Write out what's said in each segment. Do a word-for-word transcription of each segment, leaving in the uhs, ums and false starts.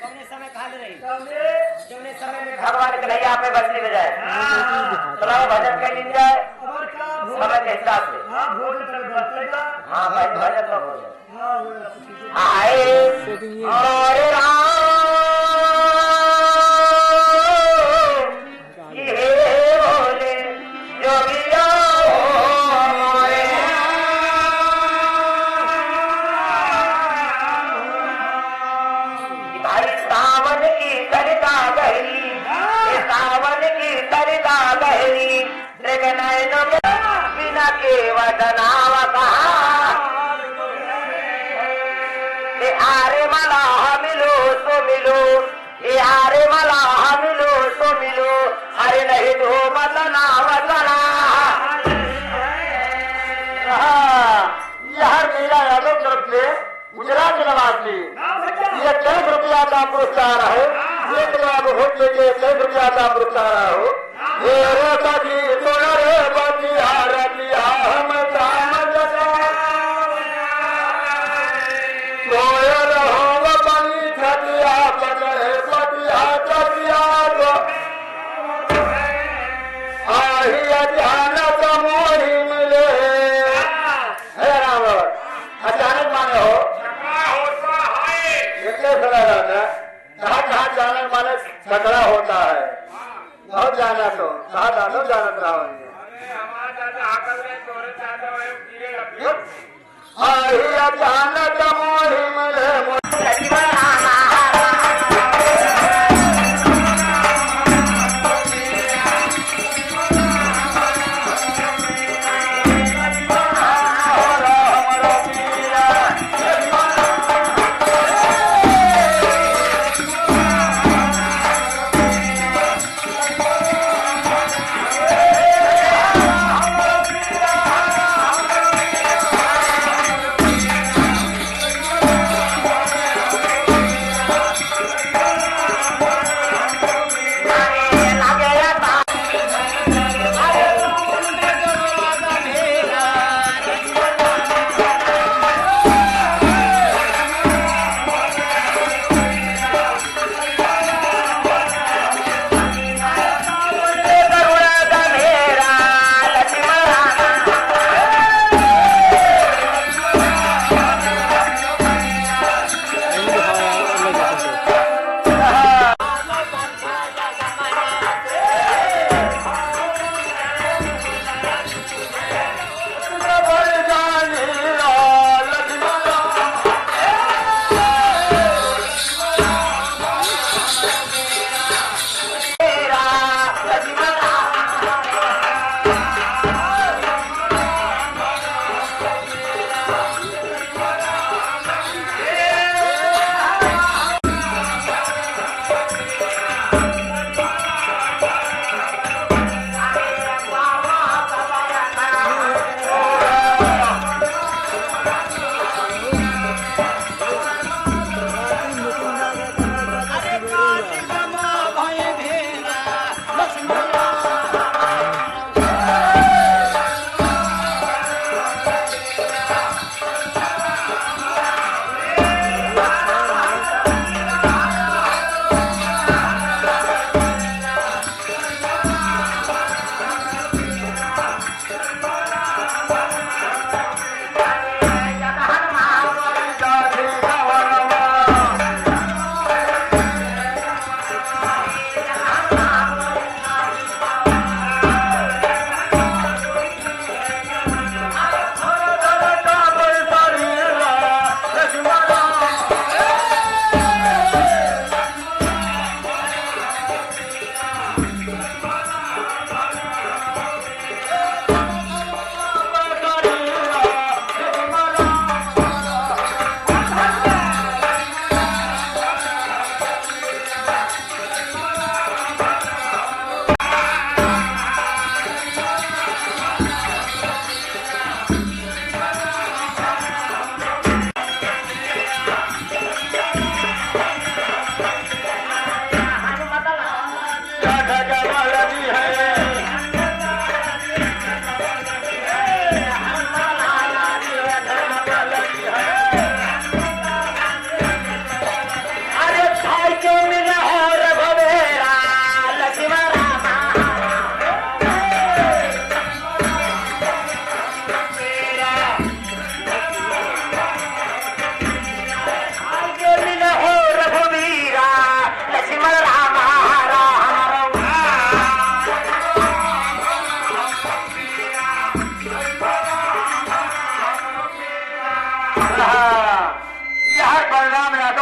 कौने समय कहा ले रही? कौने? जौने समय में भगवान कन्हैया आप में बंसी बजाए। हाँ। तो लाओ भजन कर लीन जाए। और का? समय के हिसाब से। हाँ, भोजन तक बचते का? हाँ भाई, भजन तो हो जाए। हाँ, हो जाए। आए मोरे राम, कि हे बोले जोगिया हो मोरे। भाई सावन की सरिता बहरी, ये सावन की सरिता बहरी, देख नैनों के बिना के वदनावा कहाँ। ए आरे मला मिलो सो मिलो, ए आरे मला मिलो सो मिलो, अरे नहीं तो मत ना वतना। हाँ, यह हर मेला यादव तरफ से गुजरात निवासी। ये तेईस रुपया का पुरस्कार है। एक लाख वोट लेके तेईस रुपया का पुरस्कार है हो। ये रे सखी सुन रे बतिया रतिया हम काम जगा। सोए रहो बनी खटिया पकड़े पटिया तकिया को। आही अचानक मोही मिले। हे राम, अचानक माने हो। झगड़ा होता है। ये कैसे लगा था? कहाँ, कहाँ अचानक माने झगड़ा होता है? बहुत जाना तो, कहाँ दादा जानत रहा है। अरे, हमारा दादा हाकल में तोरे दादा वही गिरे लगे। आही अचानक मोही मिले मोही।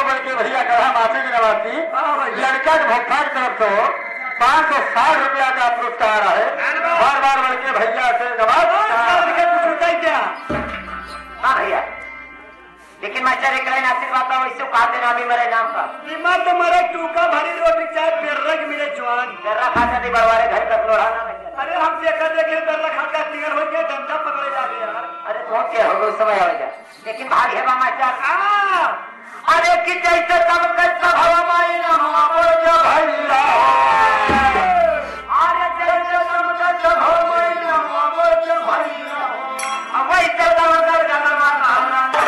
बड़के भैया गढ़ा माफी के नवासी, हाँ भाई। लड़का के भट्ठा की तरफ से हो, पाँच सौ साठ रुपया का पुरस्कार है। बार बार बड़के भैया से नवाज। हाँ भैया, लेकिन मास्टर एक लाइन आशीर्वाद बा, वैसे का देना अभी मेरे नाम का। इमर तो मरे टूका भरी रोटी चाहे पेर्रा के मिले जवान। पेर्रा खाते नहीं बड़वारे घर का लोढ़ा ना बन जाए। अरे हम देखा देखे पेर्रा खा के तीर हो गया, डंडा पकड़े जाते यार। अरे तो क्या हो गया, समय हो गया। लेकिन भाग है बा मास्टर। हाँ। अरे कि जैसे तब कैसा भवा माई ना हो, बोल जा भैया हो। अरे जैसे तब कैसा भवा माई ना हो, बोल जा भैया हो। अब वैसे तब कैसा भवा माई ना हो।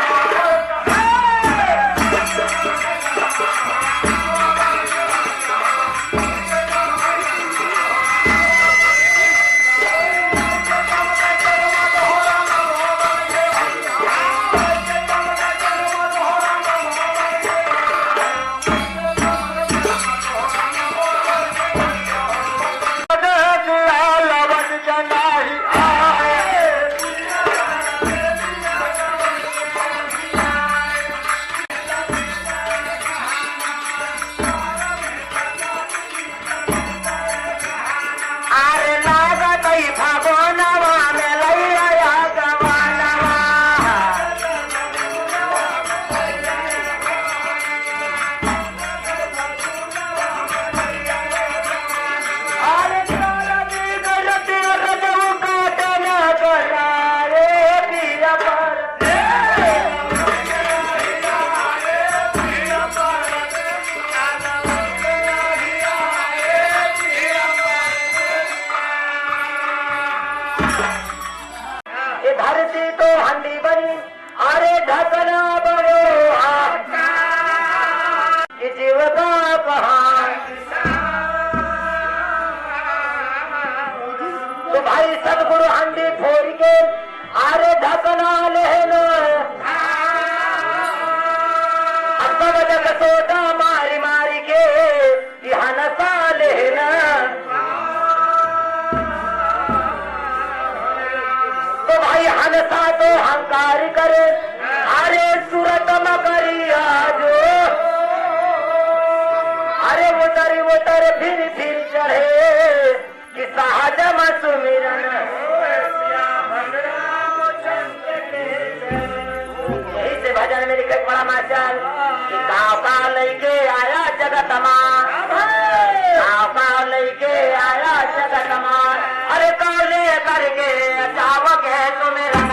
अरे लागत ई फागुनवा में लइया गवनवा। अरे काला दी गलती रजऊ काटना करा रे पिया पर। ये धरती तो हंडी बनी, अरे ढकना बनो। कि जीव का पहाड़। तो भाई सतगुरु हंडी फोड़ के अरे ढकना लेहन। अब सब जग सोटा मारी मारी के कि हनसा लेहन। तो भाई हनसा तो हंकार करे, अरे सूरत मकरिया जो, अरे उतर उतर फिर फिर चढ़े। कि सहज में सुमिरन। यही से भजन में लिखे बड़ा मास्टर कि गाँव का लइके आया जगत मा, गाँव का लइके आया जगत मा, अरे कौले करके जाओगे सुमिरन।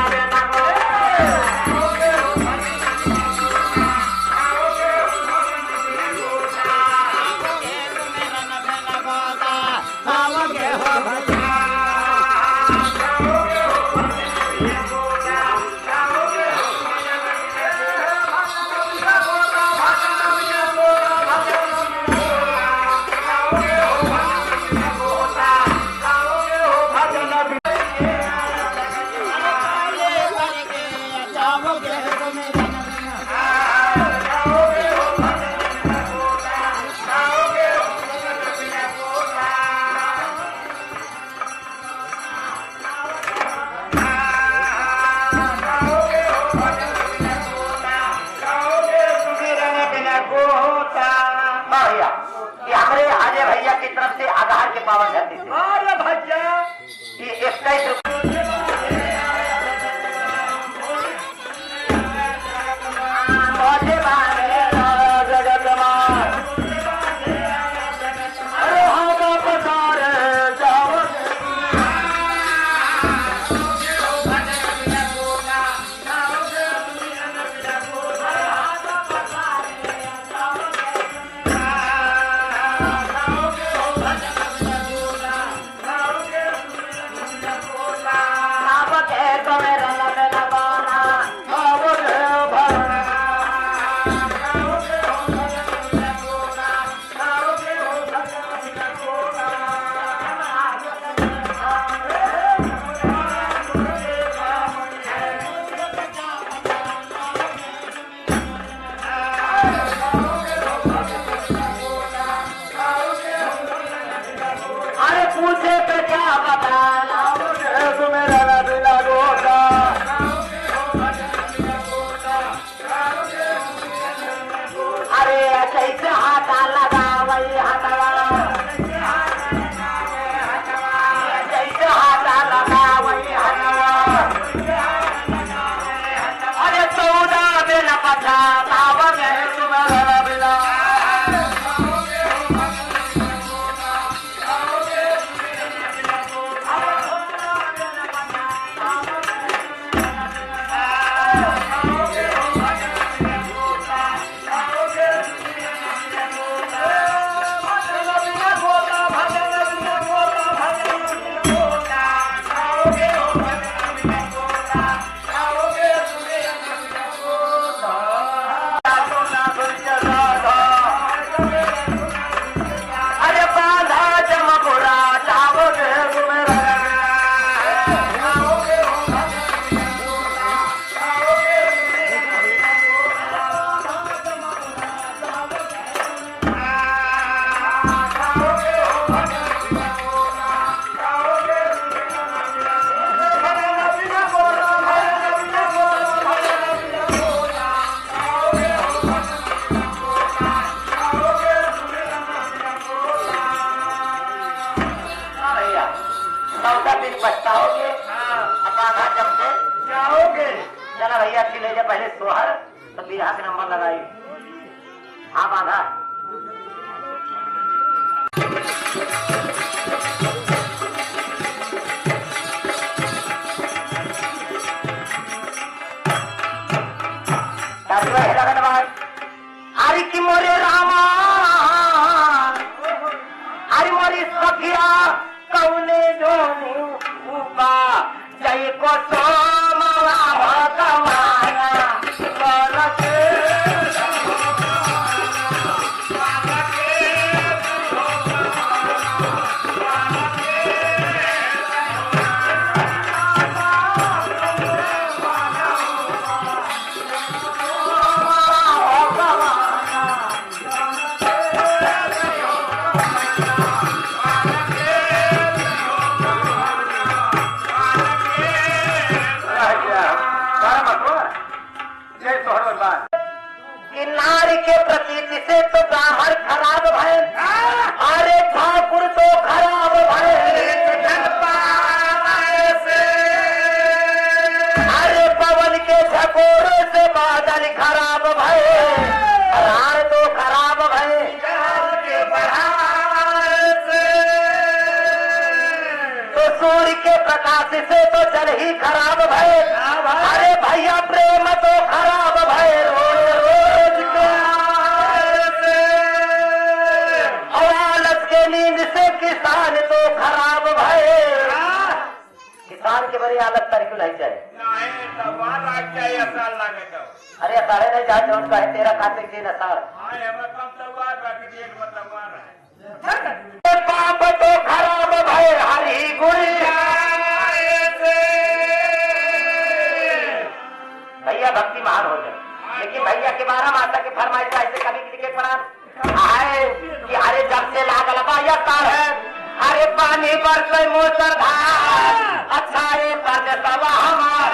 वाह भैया, ये हमरे अजय भैया की तरफ से अगहर के पावन धरती से। अरे भैया, ये इक्कीस रुपये। अरे पूछे तो क्या बताना, सुमेरन बिना गोता। लगावई हथवा, जैसे हाथ लगावई हथवा। अरे सौदा में न पछतावत है तुम्हारा बिना। हाँ भैया, सौदा दिन पछताओगे, हाँ। अब बांधा जब से जाओगे। चला भैया, अच्छी ले जा पहले सोहर, तो बिरहा के नंबर लगाई। हाँ बांधा। डॉक्टर है लगन भाई। हरि की मोरे रामा, हरि मोरी सखिया, कौने जोनी ऊपा, जय को सोमवा भगवाना, करके कि नारी के प्रतीति से तो ब्राह्मण खराब भए, अरे ठाकुर तो खराब भए, अरे पवन के झकोर से बादल खराब भए, राण तो खराब भए। तो सूर्य के प्रकाश से तो जल ही खराब भए। हाँ भाई। अरे भैया प्रेम तो खराब भए रोज रोज के। और आलस के नींद से किसान तो खराब भए। हाँ। किसान के बड़ी आलस तारीख नहीं जाए। नहीं, तलवार राख जाए, असार लागे तो। अरे असारे नहीं जाए, जौन कहे तेरा खातिर के नसार। हाँ, हमें कम तलवार बाकी एक में तलवार है। पाप तो खराब भए हरि गुण गाए से। भैया भक्ति महान हो जाए, लेकिन भैया के बारह माता के फरमाइश ऐसे कभी किसी के पड़ा आए कि अरे जब से लागल बा या साढ़, अरे पानी बरसे मूसलाधार, अच्छा ये परदेसवा हमार।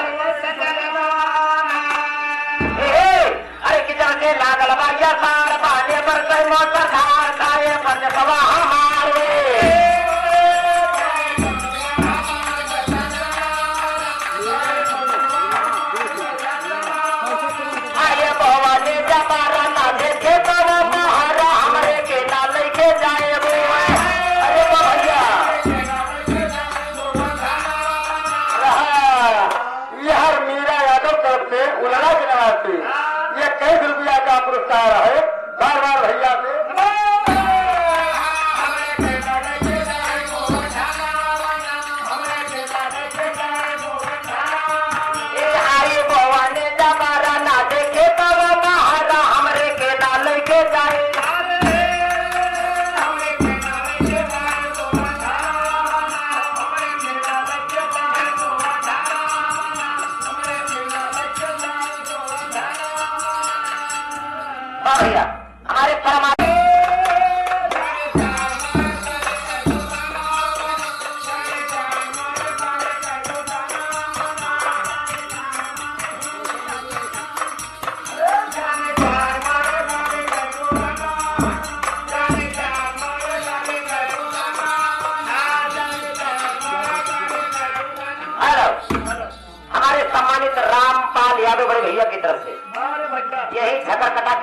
हे, अरे कि जब से लागल बा या साढ़, पानी बरसे मूसलाधार, खाए परदेसवा हमार। अरे भवानी जबारा ना देखे तब महारा हमरे के ना लेके जाए वो। अरे भैया। रहा। यह मीरा यादव तरफ से उलरा के निवासी ये कई रुपया का पुरस्कार है। बार बार भैया से। ए आई बवाने जबारा ना देखे तब महारा हमरे के ना लेके जाए। हाँ भैया, हमारे परमात्मा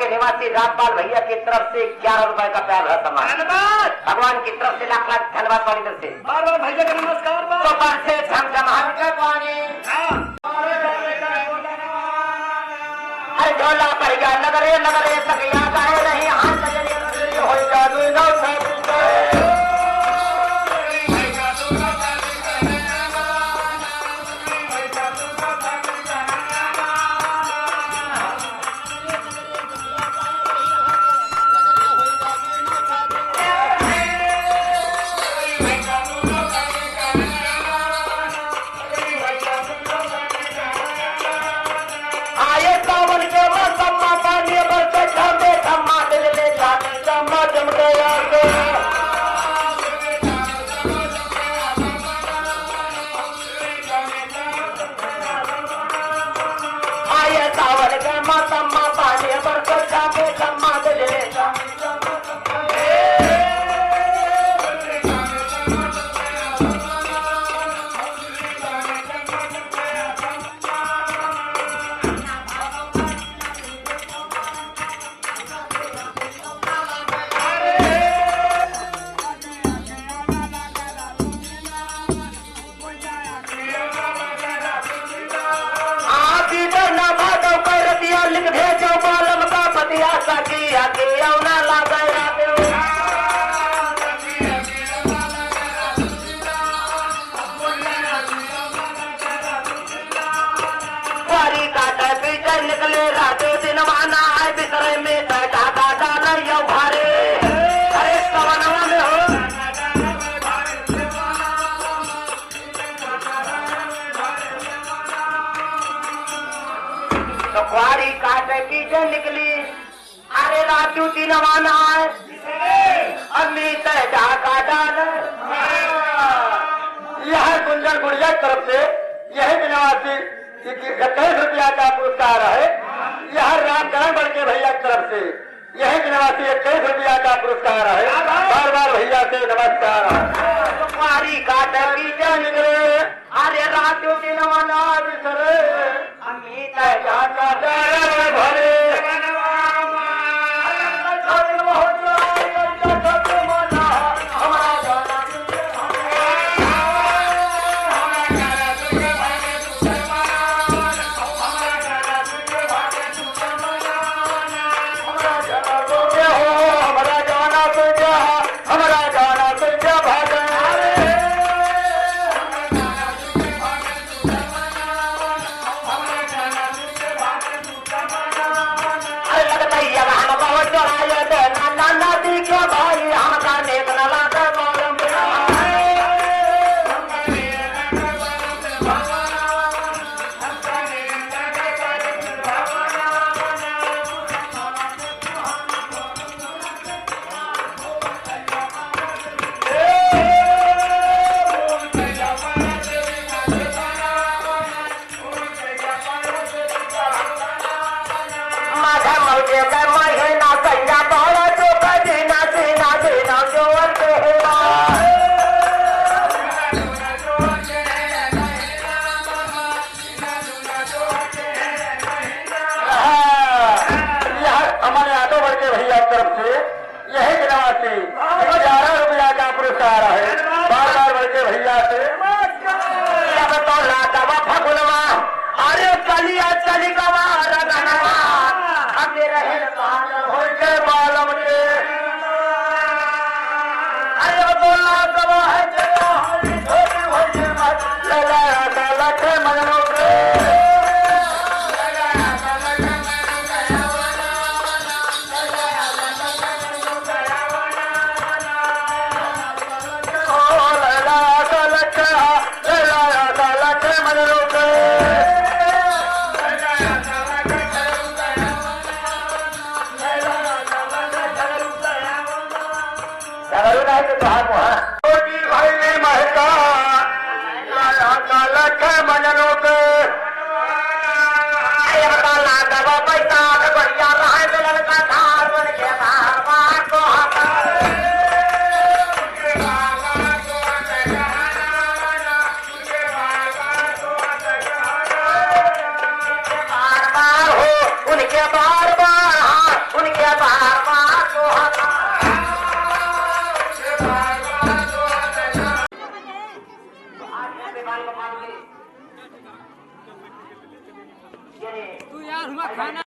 निवासी रामपाल भैया की तरफ से ग्यारह रुपए का प्यार भरा सम्मान। धन्यवाद। भगवान की तरफ से लाख लाख धन्यवाद वाली तरफ से। बार बार भैया का नमस्कार बा। तो बरसे झमझमाहट के पानी। हाँ। अरे झोला पर गया नगरे नगरे तक याद आए नहीं हाथ लगे नहीं होई जादू नौ सौ। आए सावन के मौसम मा पानी बरसे, झामे झम्मा बिजली झामे झम्मा चमके आके। आए सावन के मौसम मा पानी बरसे, झामे झम्मा बिजली झामे झम्मा। आदि बहना भादव का रतिया लिख भेजो बालम का पतिया सखी आके औना लागे आवे। बारी काटे पीछे निकले राते दिन माना है बिसरे में तो ढाका डाले यो भारे। अरे सवनवा में हो। तो क्वारी काटे पीछे निकली। अरे राजू जी रवाना है। अम्मी तय ढाका डाल। यह गुंजन गुड़िया की तरफ से यही निवासी इक्कीस रुपया का पुरस्कार है। यह रामकरण बड़के भैया की तरफ से यही निवासी इक्कीस रुपया का पुरस्कार है। बार बार भैया से नमस्कार है। तुम्हारी काटे पीछे निकले। अरे राजू जी रवाना है बिसरे। अमित जाता डर भरे। हमरा गाना सुन जा, हमरा गाना सुन जा भागन। अरे लगता है ये गाना बहुत चढ़ा ये देना, ना, ना, दी के भाई, हमका नेक ना लागे मालूम। हाँ, यह अमन यादव बड़के भैया की तरफ से यही दिनवासी ग्यारह रुपया का पुरस्कार है। बार बार बड़के भैया से। जब तो लाडवा फगुनवा, अरे चलिया चली गवा रगनवा, हमें रहन मान होई के मालूम के। अरे बोला गवा है जय हरि धोती होई के मत, लैला राधा लखे मजनू के।